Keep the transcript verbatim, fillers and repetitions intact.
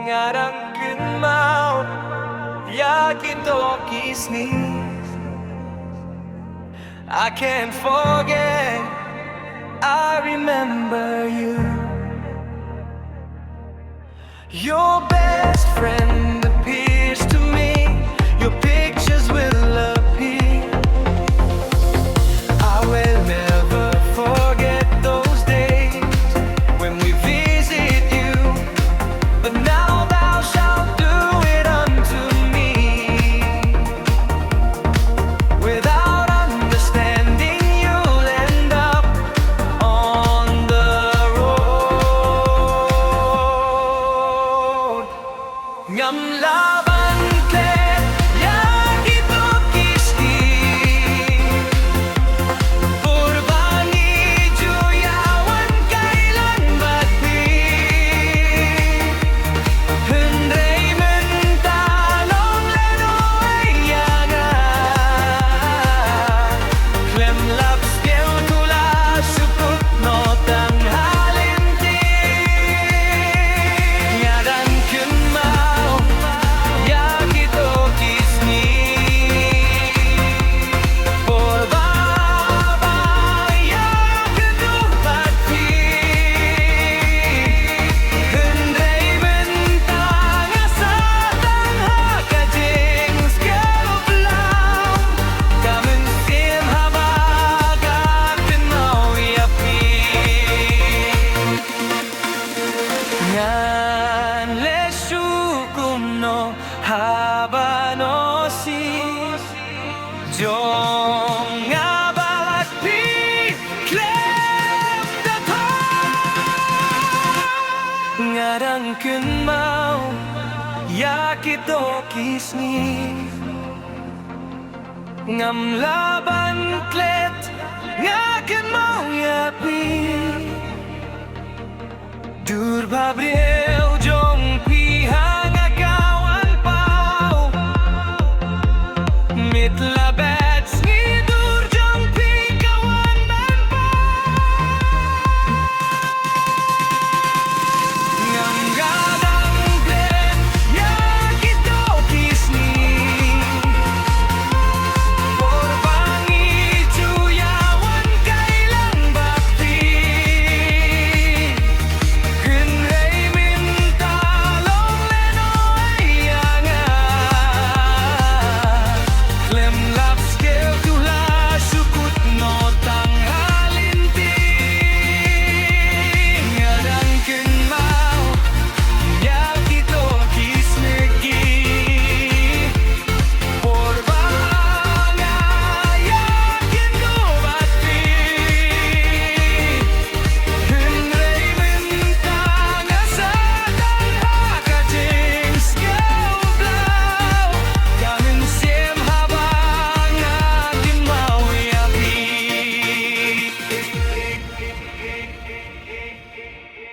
Nga dang kynmaw ïa kito ki sngi. I can't forget, I remember you. Your best friend appears to me. Your pictures will appear. I will never forget those days when we visit you. But now thou shalt do it unto me. Without understanding, you'll end up on the road. Ngam lah ban klet ïa kito ki sngi. Por ba ngi ju ïa wan kai lang bad phi. Hynrei mynta long lehnoh ïa nga. Khlem lap skhem to la shu kut noh tang ha lynti. Nga dang kynmaw ïa kito ki sngi. Por ba, ba ïakynduh bad phi. Hynrei mynta nga sah tang ha ka jingskhem u Blei. Ka mynsiem haba nga kynmaw ïa phi. Ngan leh shuh kumno haba nosnam jong nga bad phi khlem da thok. Nga dang kynmaw ïa kito ki sngi. Ngam lah ban klet, nga kynmaw ïa phi. Dur ba briew